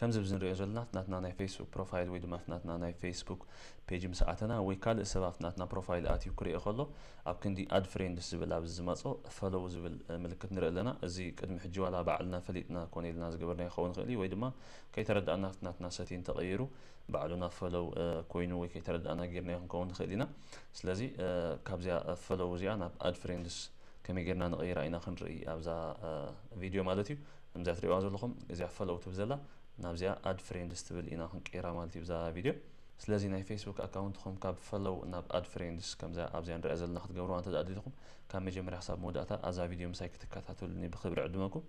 ከምዚ ኣብዚ ንሪኦ ዘለና ናትና ናይ ፌስቡክ ፕሮፋይል ወይ ድማ ናትና ናይ ፌስቡክ ፔጅ ምስ ኣተና ወይ ካልእ ሰብ ኣብ ናትና ፕሮፋይል ኣትዩ ክሪኦ ከሎ ኣብ ክንዲ ኣድ ፍሬንድስ ዝብል ኣብዚ ዝመጾ ፈሎው ዝብል ምልክት ንርኢ ኣለና። እዚ ቅድሚ ሕጂ ዋላ ባዕልና ፈሊጥና ኮነ ኢልና ዝገበርናዮ ክኸውን ይኽእል እዩ ወይ ድማ ከይተረዳእና ናትና ሰቲን ተቐይሩ ባዕሉና ፈሎው ኮይኑ ወይ ከይተረዳእና ጌርናዮ ክንከውን ንኽእል ኢና። ስለዚ ካብዚኣ ፈሎው እዚኣ ናብ ኣድ ፍሬንድስ ከመይ ጌርና ንቐይራ ኢና ክንርኢ ኣብዛ ቪድዮ ማለት እዩ። ከምዚኣ ትሪእዋ ዘለኹም እዚኣ ፈሎው ትብል ዘላ ናብዚኣ ኣድ ፍሬንድስ ትብል ኢና ክንቀይራ ማለት እዩ ብዛ ቪድዮ። ስለዚ ናይ ፌስቡክ ኣካውንትኹም ካብ ፈሎው ናብ ኣድ ፍሬንድስ ከምዛ ኣብዚኣ ንሪኣ ዘለና ክትገብርዋ እንተ ደኣ ደሊኹም ካብ መጀመርያ ክሳብ መወዳእታ ኣብዛ ቪድዮ ምሳይ ክትከታተሉኒ ብኽብሪ ዕድመኩም።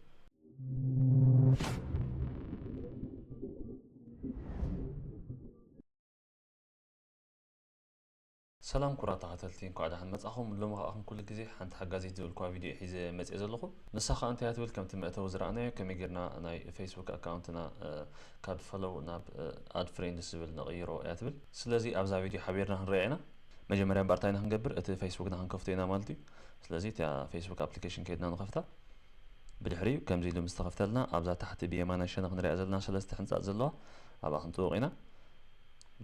ሰላም ኩራ ተኸተልቲ እንኳዕ ደሓን መጻኹም። ሎሚ ከኣ ከም ኩሉ ግዜ ሓንቲ ሓጋዚት ዝብል እኳ ቪድዮ ሒዘ መጽእ ዘለኹ። ንሳ ከኣ እንታይ እያ ትብል ከምቲ መእተዊ ዝረኣናዮ ከመይ ጌርና ናይ ፌስቡክ ኣካውንትና ካብ ፈሎው ናብ ኣድ ፍሬንድስ ዝብል ነቕይሮ እያ ትብል። ስለዚ ኣብዛ ቪድዮ ሓቢርና ክንሪኣ ኢና። መጀመርያ እምበኣር እንታይ ኢና ክንገብር እቲ ፌስቡክና ክንከፍቶ ኢና ማለት እዩ። ስለዚ እታ ፌስቡክ ኣፕሊኬሽን ከይድና ንኸፍታ። ብድሕሪኡ ከምዚ ኢሉ ምስ ተኸፍተልና ኣብዛ ታሕቲ ብየማናይ ሸነኽ ንሪኣ ዘለና ሰለስተ ሕንጻጽ ዘለዋ ኣብኣ ክንጥውቕ ኢና።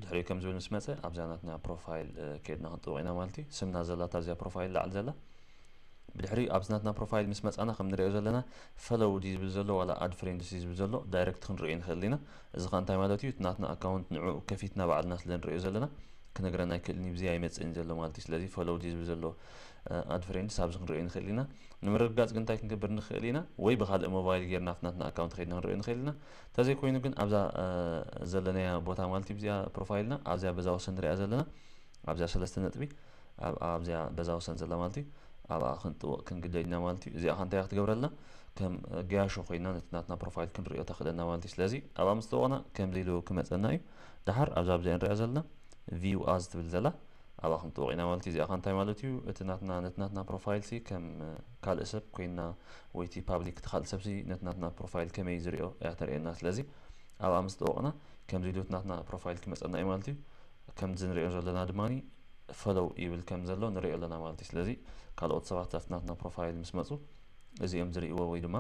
ድሕሪኡ ከም ዝብል ምስ መጸ ኣብዛ ናትና ፕሮፋይል ከድና ክንጥውቕ ኢና ማለት እዩ። ስምና ዘላ ኣብዚኣ ፕሮፋይል ላዕሊ ዘላ። ብድሕሪኡ ኣብዚ ናትና ፕሮፋይል ምስ መጻና ከም ንሪኦ ዘለና ፈሎው ድዩ ዝብል ዘሎ ዋላ ኣድ ፍሬንድስ ድዩ ዝብል ዘሎ ዳይረክት ክንሪኦ ንኽእል ኢና። እዚ ኸ እንታይ ማለት እዩ? እቲ ናትና ኣካውንት ንዕኡ ከፊትና ባዕልና ስለ ንሪኦ ዘለና ክነግረና ኣይክእልን እዩ። ብዚ ኣይመጽእን ዘሎ ማለት እዩ። ስለዚ ፈሎው ድዩ ዝብል ዘሎ ኣድ ፍሬንድስ ኣብዚ ክንሪኦ ንኽእል ኢና። ንምርግጋጽ ግን እንታይ ክንገብር ንኽእል ኢና? ወይ ብኻልእ ሞባይል ጌርና ኣብቲ ናትና ኣካውንት ከይድና ክንሪኦ ንኽእል ኢና። እንተዘይኮይኑ ግን ኣብዛ ዘለናያ ቦታ ማለት እዩ ብዚኣ ፕሮፋይልና ኣብዚኣ በዛ ወሰን ንሪኣ ዘለና ኣብዚኣ ሰለስተ ነጥቢ ኣብዚኣ በዛ ወሰን ዘላ ማለት እዩ ኣብኣ ክንጥውቕ ክንግደድ ኢና ማለት እዩ። እዚኣ ከ እንታይ ክትገብረልና ከም ገያሾ ኮይና ነቲ ናትና ፕሮፋይል ክንሪኦ ተኽእለና ማለት እዩ። ስለዚ ኣብኣ ምስ ጥወቕና ከምዚ ኢሉ ክመፀና እዩ። ደሓር ኣብዛ ኣብዚኣ ንሪኣ ዘለና ቪው ኣዝ ትብል ዘላ ኣብኣ ክንጥውቕ ኢና ማለት እዩ። እዚኣ ከ እንታይ ማለት እዩ? እቲ ናትና ነቲ ናትና ፕሮፋይል ሲ ከም ካልእ ሰብ ኮይና ወይ እቲ ፓብሊክ እቲ ካልእ ሰብ ሲ ነቲ ናትና ፕሮፋይል ከመይ ዝሪኦ እያ ተርእየና። ስለዚ ኣብኣ ምስ ጠወቕና ከምዚ ኢሉ እቲ ናትና ፕሮፋይል ክመፀና እዩ ማለት እዩ። ከምዚ ንሪኦ ዘለና ድማ ፈሎው ይብል ከም ዘሎ ንሪኦ ኣለና ማለት እዩ። ስለዚ ካልኦት ሰባት ኣብቲ ናትና ፕሮፋይል ምስ መፁ እዚኦም ዝርእይዎ ወይ ድማ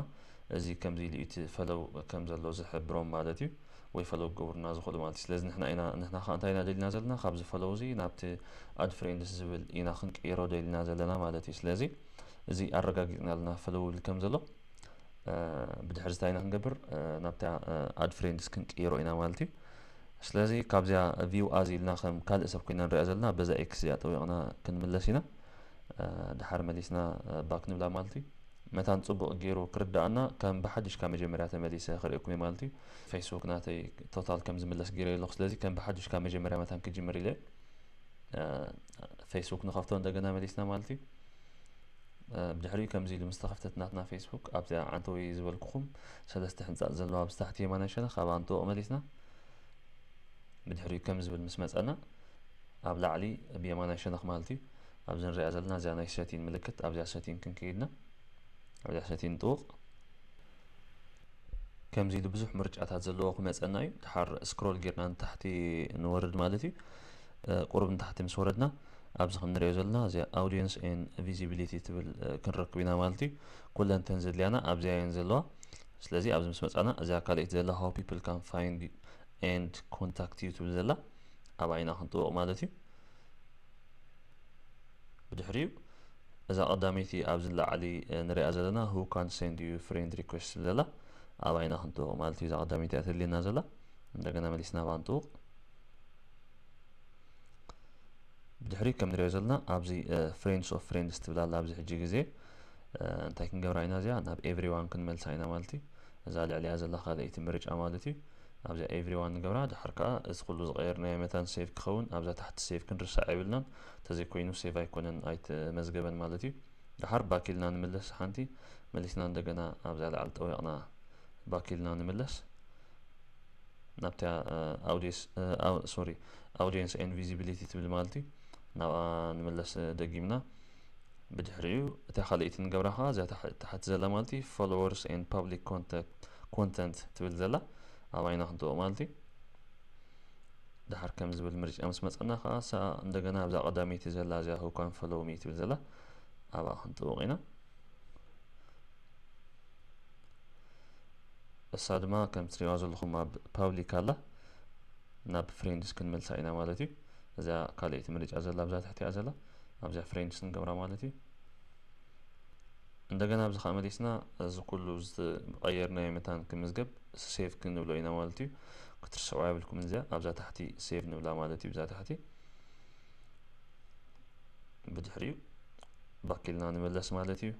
እዚ ከምዚ ኢሉ እቲ ፈሎው ከም ዘሎ ዝሕብሮም ማለት እዩ ወይ ፈሎው ክገብሩና ዝኽእሉ ማለት እዩ። ስለዚ ንሕና ኢና ንሕና ከዓ እንታይ ኢና ደሊና ዘለና ካብዚ ፈሎው እዚ ናብቲ ኣድ ፍሬንድስ ዝብል ኢና ክንቅይሮ ደሊና ዘለና ማለት እዩ። ስለዚ እዚ ኣረጋጊፅና ኣለና ፈሎው ይብል ከም ዘሎ ብድሕሪ እዚ እንታይ ኢና ክንገብር ናብታ ኣድ ፍሬንድስ ክንቅይሮ ኢና ማለት እዩ። ስለዚ ካብዚኣ ቪው ኣዝ ኢልና ከም ካልእ ሰብ ኮይና ንሪኣ ዘለና በዛ ኤክስ እዚኣ ጠዊቕና ክንምለስ ኢና። ድሓር መሊስና ባክ ንብላ ማለት እዩ። መታን ጽቡቕ ገይሩ ክርዳኣና ከም ብሓድሽ ካብ መጀመርያ ተመሊሰ ክርእየኩም እየ ማለት እዩ። ፌስቡክ ናተይ ቶታል ከም ዝምለስ ገይረ ኣለኹ። ስለዚ ከም ብሓድሽ ካብ መጀመርያ መታን ክጅምር ኢለ ፌስቡክ ንኸፍቶ እንደገና መሊስና ማለት እዩ። ብድሕሪኡ ከምዚ ኢሉ ምስ ተኸፍተት ናትና ፌስቡክ ኣብዚኣ ዓንተወይ ዝበልኩኹም ሰለስተ ሕንጻጽ ዘለዋ ብስታሕቲ የማናይ ሸነኽ ኣብኣ ንጥወቕ መሊስና። ብድሕሪኡ ከም ዝብል ምስ መጸና ኣብ ላዕሊ ብየማናይ ሸነኽ ማለት እዩ ኣብዚ ንሪኣ ዘለና እዚኣ ናይ ሰቲን ምልክት ኣብዚኣ ሰቲን ክንከይድና ኣብዚኣ ሰቲን ንጥውቕ። ከምዚ ኢሉ ብዙሕ ምርጫታት ዘለዎ ክመፀና እዩ። ድሓር ስክሮል ጌርና ንታሕቲ ንወርድ ማለት እዩ። ቁሩብ ንታሕቲ ምስ ወረድና ኣብዚ ከም ንሪኦ ዘለና እዚኣ ኣውዲየንስ ኤን ቪዚቢሊቲ ትብል ክንረክብ ኢና ማለት እዩ። ኩለን ተን ዘድልያና ኣብዚኣ እየን ዘለዋ። ስለዚ ኣብዚ ምስ መፃና እዚኣ ካልኣይቲ ዘላ how people can find and contact you ትብል ዘላ ኣብኣ ኢና ክንጥውቕ ማለት እዩ። ብድሕሪኡ እዛ ቀዳመይቲ ኣብዚ ላዕሊ ንሪኣ ዘለና who can send you friend request ትብል ዘላ ኣብኣ ኢና ክንጥውቕ ማለት እዩ። እዛ ቀዳመይቲ እያ ተድልየና ዘላ እንደገና መሊስና ኣብኣ ንጥውቕ። ብድሕሪኡ ከም ንሪኦ ዘለና ኣብዚ friends of friends ትብል ኣላ ኣብዚ ሕጂ ግዜ እንታይ ክንገብራ ኢና እዚኣ ናብ ኤቭሪዋን ክንመልሳ ኢና ማለት እዩ። እዛ ልዕሊኣ ዘላ ካልኣይቲ ምርጫ ማለት እዩ። ኣብዚኣ ኤቭሪዋን ንገብራ ድሓር ከዓ እዚ ኩሉ ዝቐየርናዮ መታን ሴቭ ክኸውን ኣብዛ ታሕቲ ሴቭ ክንርሳዕ የብልናን። እንተዘይኮይኑ ሴቭ ኣይኮነን ኣይተመዝገበን ማለት እዩ። ድሓር ባክ ኢልና ንምለስ ሓንቲ መሊስና እንደገና ኣብዛ ላዕሊ ጠዊቕና ባክ ኢልና ንምለስ ናብታ ኣውዲየንስ ሶሪ ኣውዲየንስ ኤን ቪዚቢሊቲ ትብል ማለት እዩ ናብኣ ንምለስ ደጊምና ብድሕሪኡ እታ ካልኣይቲ ንገብራ ከዓ እዛ ታሕቲ ዘላ ማለት እዩ followers and public content ትብል ዘላ ኣብኣ ኢና ክንጥውቕ ማለት እዩ። ድሓር ከም ዝብል ምርጫ ምስ መፀና ከዓ ሰኣ እንደገና ኣብዛ ቀዳመይቲ ዘላ እዚኣ who can follow me ትብል ዘላ ኣብኣ ክንጥውቕ ኢና። እሳ ድማ ከም ትሪእዋ ዘለኹም ኣብ ፓብሊክ ኣላ፣ ናብ ፍሬንድስ ክንመልሳ ኢና ማለት እዩ። እዚኣ ካልኣይቲ ምርጫ ዘላ ኣብዛ ትሕቲ እያ ዘላ፣ ኣብዚኣ ፍሬንድስ ንገብራ ማለት እዩ። እንደገና ኣብዚ ከዓ መሊስና እዚ ኩሉ ዝቐየርናዮ መታን ክምዝገብ ሴቭ ክንብሎ ኢና ማለት እዩ። ክትርስዕዋ የብልኩም፣ እዚኣ ኣብዛ ታሕቲ ሴቭ ንብላ ማለት እዩ። ብዛ ታሕቲ ብድሕሪኡ ባክ ኢልና ንመለስ ማለት እዩ።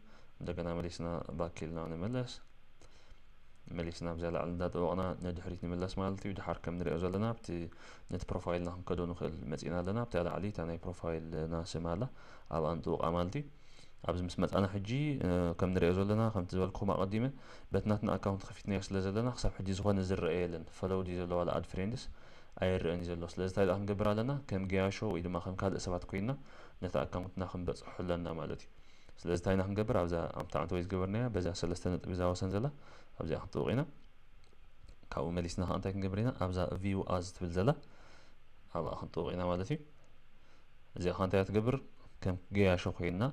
እንደገና መሊስና ባክ ኢልና ንመለስ። መሊስና ኣብዚኣ ላዕሊ እንዳጠወቕና ንድሕሪት ንመለስ ማለት እዩ። ድሓር ከም ንሪኦ ዘለና ኣብቲ ነቲ ፕሮፋይልና ክንከዶ ንኽእል መፂና ኣለና። ኣብታ ላዕሊ እታ ናይ ፕሮፋይልና ስም ኣላ፣ ኣብኣ ንጥውቓ ማለት እዩ። ኣብዚ ምስ መፃና ሕጂ ከም ንሪኦ ዘለና፣ ከምቲ ዝበልኩኹም ኣቐዲመ፣ በቲ ናትና ኣካውንት ከፊትናዮ ስለ ዘለና ክሳብ ሕጂ ዝኾነ ዝረአ የለን። ፈለው ድዩ ዘሎ ዋላ ኣድ ፍሬንድስ ኣይረአን እዩ ዘሎ። ስለዚ እንታይ ደኣ ክንገብር ኣለና? ከም ገያሾ ወይ ድማ ከም ካልእ ሰባት ኮይንና ነቲ ኣካውንትና ክንበፅሖ ኣለና ማለት እዩ። ስለዚ እንታይ ኢና ክንገብር? ኣብዛ ኣብታ ዓንተወይ ዝገበርናያ በዛ ሰለስተ ነጥቢ እዛ ወሰን ዘላ ኣብዚኣ ክንጥውቕ ኢና። ካብኡ መሊስና ከዓ እንታይ ክንገብር ኢና? ኣብዛ ቪው ኣዝ ትብል ዘላ ኣብኣ ክንጥውቕ ኢና ማለት እዩ። እዚኣ ከዓ እንታይ እያ ትገብር? ከም ገያሾ ኮይንና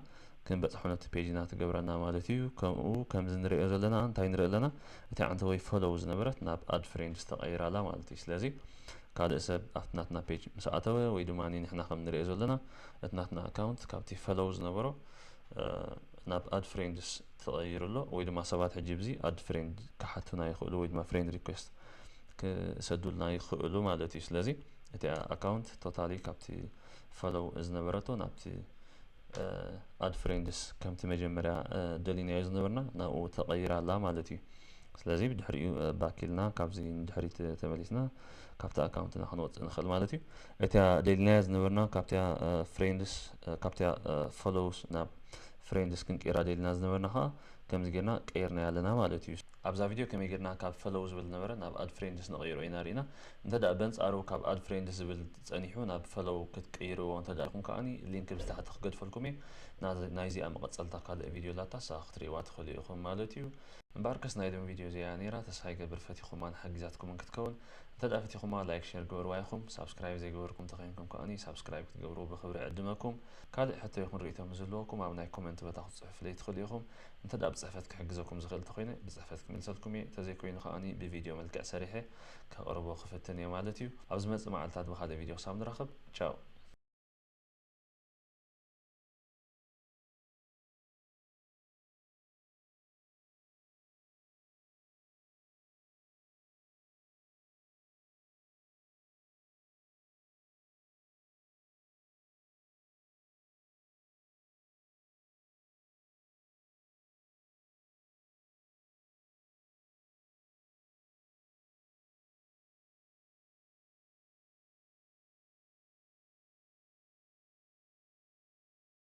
ክንበፅሖ ነቲ ፔጅና ትገብረና ማለት እዩ። ከምኡ ከምዚ ንሪኦ ዘለና እንታይ ንርኢ ኣለና? እቲ ዓንተወይ ፈሎው ዝነበረት ናብ ኣድ ፍሬንድስ ተቐይራ ኣላ ማለት እዩ። ስለዚ ካልእ ሰብ ኣብቲ ናትና ፔጅ ምስ ኣተወ ወይ ድማ ንሕና ከም ንሪኦ ዘለና እቲ ናትና ኣካውንት ካብቲ ፈሎው ዝነበሮ ናብ ኣድ ፍሬንድስ ተቐይሩ ኣሎ። ወይ ድማ ሰባት ሕጂ ብዚ ኣድ ፍሬንድ ክሓቱና ይኽእሉ ወይ ድማ ፍሬንድ ሪኩዌስት ክሰዱልና ይኽእሉ ማለት እዩ። ስለዚ እቲኣ ኣካውንት ቶታሊ ካብቲ ፈሎው ዝነበረቶ ናብቲ ኣድ ፍሬንድስ ከምቲ መጀመርያ ደሊናዮ ዝነበርና ናብኡ ተቐይራ ኣላ ማለት እዩ። ስለዚ ብድሕሪኡ ባክ ኢልና ካብዚ ንድሕሪት ተመሊስና ካብቲ ኣካውንትና ክንወፅእ ንኽእል ማለት እዩ። እቲያ ደሊናያ ዝነበርና ካብቲያ ፍሬንድስ ካብቲያ ፈሎውስ ናብ ፍሬንድስ ክንቅይራ ደሊና ዝነበርና ከዓ ከምዚ ጌርና ቀይርናያ ኣለና ማለት እዩ። ኣብዛ ቪድዮ ከመይ ጌርና ካብ ፈሎው ዝብል ዝነበረ ናብ ኣድ ፍሬንድስ ንቐይሮ ኢና ርኢና። እንተ ደኣ በንጻሩ ካብ ኣድ ፍሬንድስ ዝብል ጸኒሑ ናብ ፈሎው ክትቅይርዎ እንተ ደኣ ኢኹም ከኣኒ ሊንክ ብዝታሕቲ ክገድፈልኩም እየ። ናዚ- ናይዚኣ መቐጸልታ ካልእ ቪድዮ ኣላታ፣ እሳ ክትርእይዋ ትኽእሉ ኢኹም ማለት እዩ። እምበኣርከስ ናይ ሎሚ ቪድዮ እዚኣ ነይራ፣ ተስፋ ይገብር ፈቲኹማን ሓጊዛትኩምን ክትከውን። እንተ ደኣ ፈቲኹማ ላይክ ሸር ግበርዋ ኢኹም። ሳብስክራይብ ዘይገበርኩም ተኾይንኩም ከኣኒ ሳብስክራይብ ክትገብርዎ ብኽብሪ እዕድመኩም። ካልእ ሕቶ ይኹን ርእይቶ ምስ ዝህልወኩም ኣብ ናይ ኮመንት ቦታ ክትጽሕፉለይ ትኽእሉ ኢኹም። እንተ ደኣ ብጽሕፈት ክሕግዘኩም ዝኽእል እንተኾይነ ብጽሕፈት ክምልሰልኩም እየ። እንተዘይኮይኑ ከኣኒ ብቪድዮ መልክዕ ሰሪሐ ከቕርቦ ክፍትን እየ ማለት እዩ። ኣብ ዝመጽእ መዓልታት ብኻልእ ቪድዮ ክሳብ ንራኸብ ቻው።